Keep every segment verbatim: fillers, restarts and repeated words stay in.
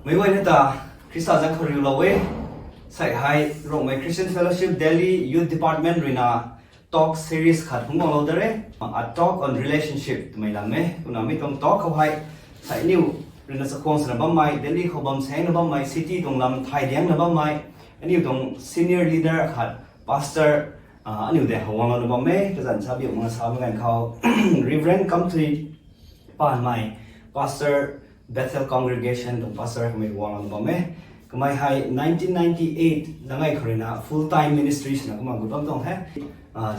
Meic guayna ta Khrista zaeng khou riulou e. Sei hei Rongmei Christian Fellowship Delhi Youth Department ruina talk series khat phungc guanglou da re. A talk on relationship twmei lam e. Kumna mi tuang talk khou hei sei aniu ruina chakhwang swna bammei, Delhi khou bam saengna bammei, city tuang lam thay diangna bammei, aniu tuang senior leader khat, pastor, aniu de how guanglouna bam e. Kazanc sa biu mak sa mak ganv khou Reverend Kamthui Panmei, pastor, Bethel Congregation tuang pastor kamei guanglouna bam e. Kamei hei nineteen ninety-eight nangai khou ruina full time ministry swna kumna gut bam tuang the.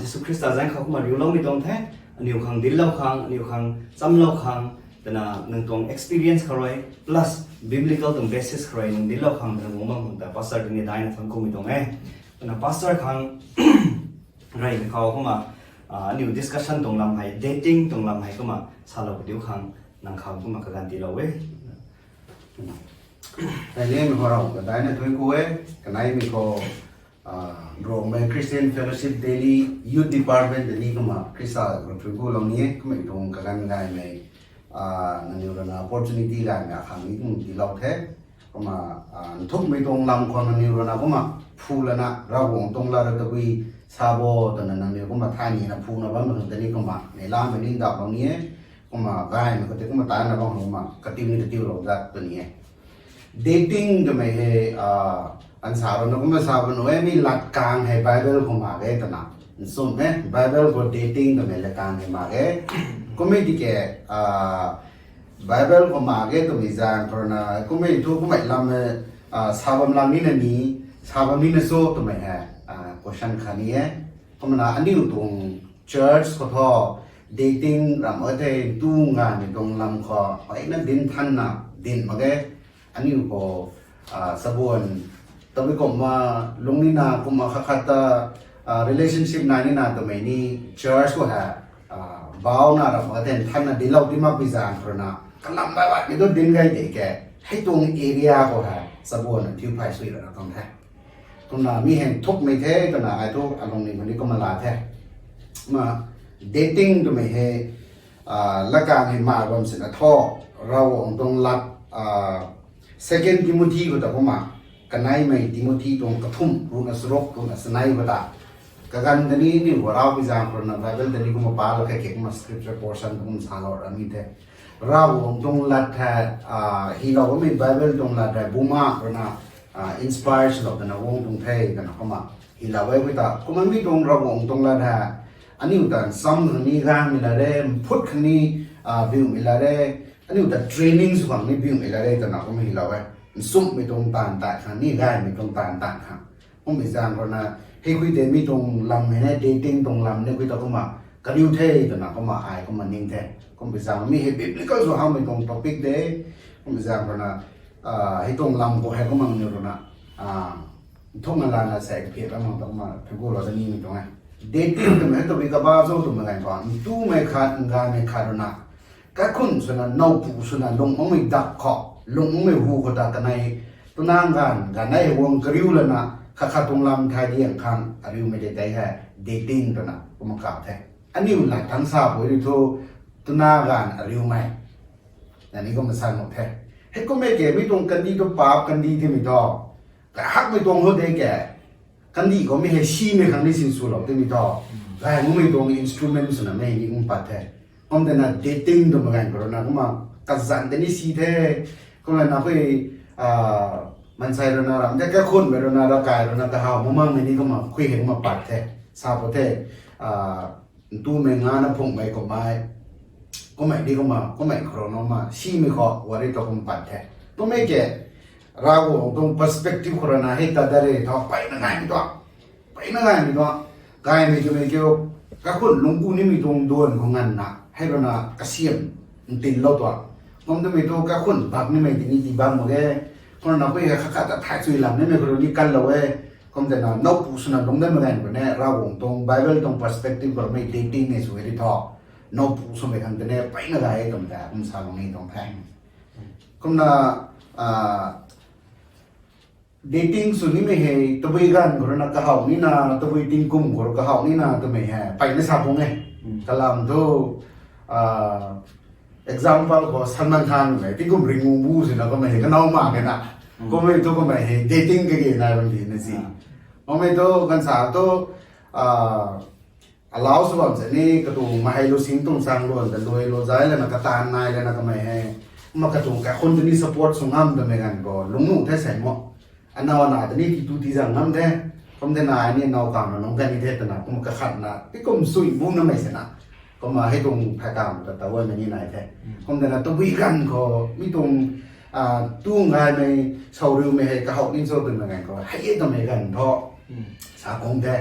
Jisu Khrista zaeng khou kumna riuloumei tuang the. Aniu khang dinclou khang, aniu khang chamlou khang, twna nang tuang experience khou rui, plus biblical tuang basis khou rui nang dinclou khang twna guang bam khang ta pastor tini daina thangc kumei tuang e. Twna pastor khang reymei khou kumna aniu discussion tuang lam hei, dating tuang lam hei kumna salou padiu khang nang khang kumna kaganv tiilou e. Kaneimei khou Ravguangc ta daina thuanc ku e. Kaneimei khou Rongmei Christian Fellowship Delhi Youth Department ta ni kumna Khrista khou thuanc kulou ni e. Kummei tuang kaganv gaymei nangniw ruina opportunity gaymei akhang ni kum tiilou the. Kumna nthukmei tuang lam khou nangniw ruina kumna phu lana Ravguangc tuang lat rui tabui sa bo twna nangniw kumna thay nina phuna bammei khang ta ni kumna neihlamei ningdaplou ni e. Kumna gaymei khou tei kumna tanna bam khang kumna katiu ni katiulou dat puni e. Dating twmei hei ansa ruina kumna sa bam nu e, mi lat kang hei Bible khou mak ge twna. Nchumh e, Bible khou dating twmei lat kang hei mak ge. Kummei tiki Bible khou mak ge twmei zaeng khou ruina kummei thu kummei lam sa bam lang nina ni, sa bam nina cho twmei hei question khatni e. Kumna aniu tuang church khou thu dating ram e thei tu ngaymei tuang lam khou peyna dinc thanna dinc mak ge. Aniu khou sabuan tabui kumna lung nina kumna khat khat ta relationship nai nina twmei ni church khou hei bauna ram e thei thanna dinclou ti makpui zaeng khou ruina kalam baihmei tu dinc gay de ke. Hei tuang area khou hei sabuan thiu phay sui rana tuang the. Kumna mi hei nthukmei the twna ai thu alungning khou ni kumna la the. Kumna dating twmei hei lat kang hei mak bam sina thu Ravguangc tuang lat Second Timothy khou ta kumna kaneimei Timothy tuang kathumh ruhna charuk ruhna chanei khou ta kaganv ta ni aniu khou raupui zaeng khou ruina Bible ta ni kumna palou khe ke kumna scripture portion ta kumna salou ra ni the. Ravguangc tuang lat hei hylou bammei Bible tuang lat hei bumaengh ruina inspire swlou twna guang tuang the twna kumna hylou e. Kumna mi tuang Ravguangc tuang lat hei aniu ta ncham khang ni gaymei lat re, mphut khang ni biumei lat re, aniu ta training sw khang ni biumei lat re twna kumna hylou e. Nchumhmei tuang taanv tat khang ni gaymei tuang taanv tat khang. Kummei zaeng khou ruina hei khui tei mi tuang lam hei ne dating tuang lam ni khui ta kumna kariu the twna kumna ai kumna ning the. Kummei zaeng mi hei biblical sw howmei tuang topic de. Kummei zaeng khou ruina hei tuang lam khou hei kumna ni ruina nthukna lana sei kaphiat lam ta kumna thuanc kulou ta nimei tuang e. Dating twmei hei tabui kaba cho twmei ganv khou ntumei khat ngaymei khat ruina kaikhunc swna nowpu swna lung makmei dak khou lung makmei hu khou ta kanei twna ganv ganv nei hei guang kariu lana khat khat tuang lam thay diang khang ariumei tei tei hei dating twna kumna kau the. Aniu lat thangc sa pui rui thu twna ganv ariumei na ni kumna sa nuh the. Hei kummei ke mi tuang kandih tu paap kandih timei thu kahakmei tuang ho de ke. Kandih khou mi hei simei khang ni sinswlou timei thu gay makmei tuang instrument swna mei ni kum pat the. Kum tei na dating twmei ganv khou ruina kumna kazanc tei ni si the. Kumna na khui mansei ruina ram the, kaikhunhmei ruina, ravkai ruina kahaw makmei ni kumna khui hei kumna pat the. Sa pui the ntumei ngana phunghmei kummei kummei di kumna kummei khou ruina kumna simei khou wari ta kum pat the. Kummei ke Ravguangc tuang perspective khou ruina hei ta da re thu peyna gaymei tuang, peyna gaymei tuang. Gaymei twmei kiu kaikhunc lungc ku nimei tuang duan khou nganvna hei ruina kasiam ntinlou tuang. Kum twmei thu kaikhunc bak nimei tini ti bam mak ge. Khou ruina khui hei khat khat ta thay chui lam nimei khou rui ni kanlou e. Kum tei na nowpu swna lungc dammei ganv khou ne Ravguangc tuang Bible tuang perspective khou rui mei dating e sw e di thu nowpu swmei khang tei ne peyna gay e twmei ta kum salou ni tuang the. Kumna dating sw nimei hei tabui ganv khou ruina kahaw nina, tabui tingkum khou rui kahaw nina twmei hei peyna sa pung e. Kalam thu example khou Salman Khan mei tingkum ringu bu sina kamei hei kanow mak kena. Kummei thu kamei hei dating kage nai bam di na si. Kummei thu gansa thu allow sw bam sini katuang mahei lu sing tuang sang luan ta lui lu zai lana katan nai lana kamei hei. Kumna katuang kaikhun tini support sw ngam twmei ganv khou lungnuh the sei mo. Anaw ana tini titu tizang ngam the. Kum de na ni naw kang na nung kani the twna kumna kakhatna tingkum sui bu namei sina. Kumna hei tuang phay kam ta ta guan na ni nai the. Kum de na tabui ganv khou mi tuang tu ngaymei sauriumei hei kahow ning cho twmei ganv khou hei e twmei ganv thu sa kung the.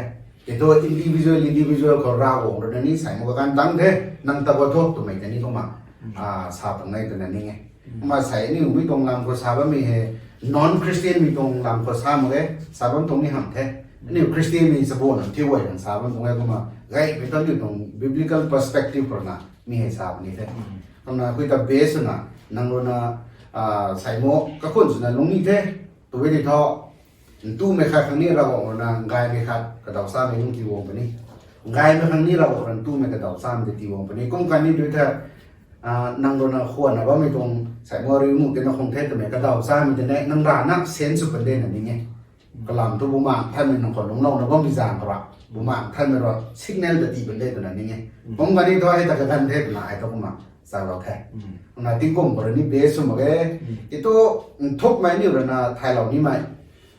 Tei thu individual individual khou Ravguangc rui na ni sei mo kaganv tang the, nang ta gua thu twmei tei ni kumna sa pang e twna ning e. Kumna sei aniu mi tuang lam khou sa bammei hei non-Christian mi tuang lam khou sa mak e, sa bam tuang ni hamh the. Aniu Christian mi chabu lam thiu guay khang sa bam tuang e kumna gaymei thu aniu tuang biblical perspective khou na mi hei sa puni the. Kumna khui ta base swna nang rui na sei mo kakhun swna lungni the. Tw e di thu ntumei khat khang ni Ravguangc rui na ngaymei khat kadaw samei nung tiiguang puni. Ngaymei khang ni Ravguangc rui na ntumei kadaw samei tei tiiguang puni. Kum kani tw the nang rui na khwanna bammei tuang sei mo riu nuh tei na khang the twmei kadaw samei tei ne nang rana sense sw pan de na ning e. Kalam thu bumaengc thanmei nang khou lungclouna bammei zaeng khou ra bumaengc thanmei rui signal ta tii pan de twna ning e. Kum kani thu hei ta kaganv the twna ai thu kumna salou the. Kumna tingkum khou rui ni base sw mak e. Tei thu nthukmei aniu rui na thaylou nimei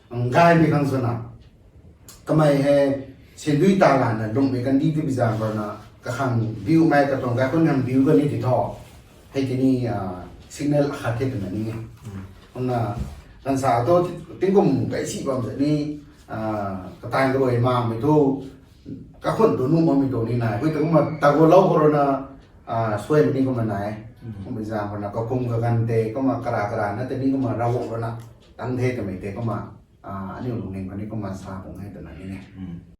ngaymei khang swna kamei hei sindui ta lana lungmei kandih tei bi zaeng khou rui na kakhang biumei katuang kaikhun khang biu kani tei thu hei tini signal akhat the twna ning e. Kumna gansa thu tingkum kai si bam sini katai karui makmei thu kakhun tu nuh makmei tuang ni nai. Khui ta kumna ta gulou khou rui na suaimei ni kumna nai. Kumna zaeng khou na kakum kaganv tei kumna kara kara na tei ni kumna Ravguangc rui na tang the twmei tei kumna aniu lungning khou ni kumna sa pung e twna ni e.